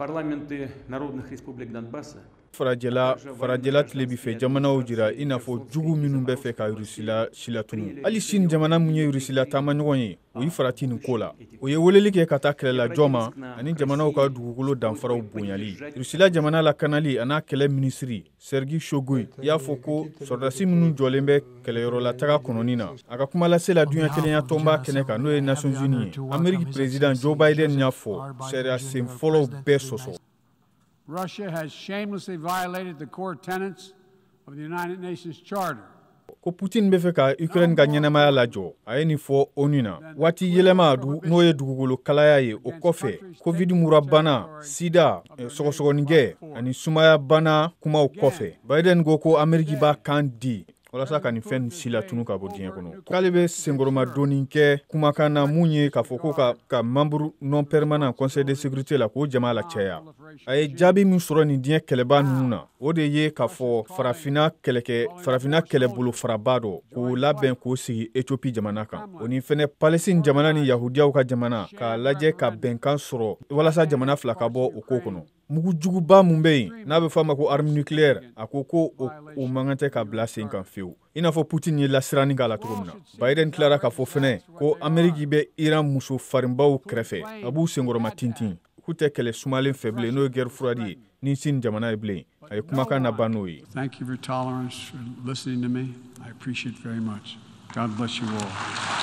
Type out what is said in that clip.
Парламенты народных республик Донбасса. Farajɛla tilebinfɛ jamanaw jira i n'a fɔ jugu minnu bɛ fɛ ka Rusila silatunu. Hali Sini jamana min ye Rusila taamaɲɔgɔn ye, o y'i farati nin ko la. O ye weleli kɛ ka taa kɛlɛlajɔ ma ani jamanaw ka dugukolo danfaraw bonyali. Rusila jamana lakanali an'a kɛlɛ minisiri Sergi Shoigu y'a fɔ ko sɔrɔdasi minnu jɔlen bɛ kɛlɛyɔrɔlataga kɔnɔni na. A ka kumalase la duɲɛ kelenya tɔnba kɛnɛ kan, n'o ye Nations Unies ye, Ameriki président Joe Biden y'a fɔ sariya sen fɔlɔw bɛɛ sɔsɔ. Russia has shamelessly violated the core tenets of the United Nations Charter. Ko Putin bɛ fɛ ka Ukraine ka ɲɛnamaya lajɔ. A ye nin fɔ ONU na. Waati yɛlɛma, n'o ye dugukolo kalaya ye, o kɔfɛ COVID murabana, sida, sɔgɔsɔgɔnijɛ ani sumaya bana kumaw kɔfɛ, Biden ko ko Ameriki b'a kan di walasa ka nin fɛn si latunu ka bɔ diɲɛ kɔnɔ, k'ale bɛ senkɔrɔmadonni kɛ kumakan na mun ye k'a fɔ ko ka membre non permanent Conseil de sécurité la, k'o jama la caya. A ye jaabi min sɔrɔ nin diɲɛ kɛlɛba ninnu na, o de ye k'a fɔ farafinna kɛlɛkɛ, farafinna kɛlɛbolo faraba dɔ k'o labɛn k'o sigi Ethiopie jamana kan, o ni fɛnɛ Palestine jamana ni Yahudiyaw ka jamana, k'a lajɛ ka bɛnkan sɔrɔ walasa jamana fila ka bɔ o ko kɔnɔ. Mugujuguba mun bɛ yen n'a bɛ fɔ a ma ko arme nucléaire, a ko ko o man kan tɛ ka bila sen kan fiyewu, i n'a fɔ Putin ye lasiranni k'a la cogo min na. Biden tilara k'a fɔ fɛnɛ ko Ameriki bɛ Iran muso farinbaw kɛrɛfɛ, a b'u senkɔrɔma tintin, k'u tɛ kɛlɛ sumalen fɛ bilen, n'o ye guerre froide ye ni Sini jamana ye bilen. A ye kumakan laban n'o ye. Thank you for tolerance, for listening to me. I appreciate it very much. God bless you all.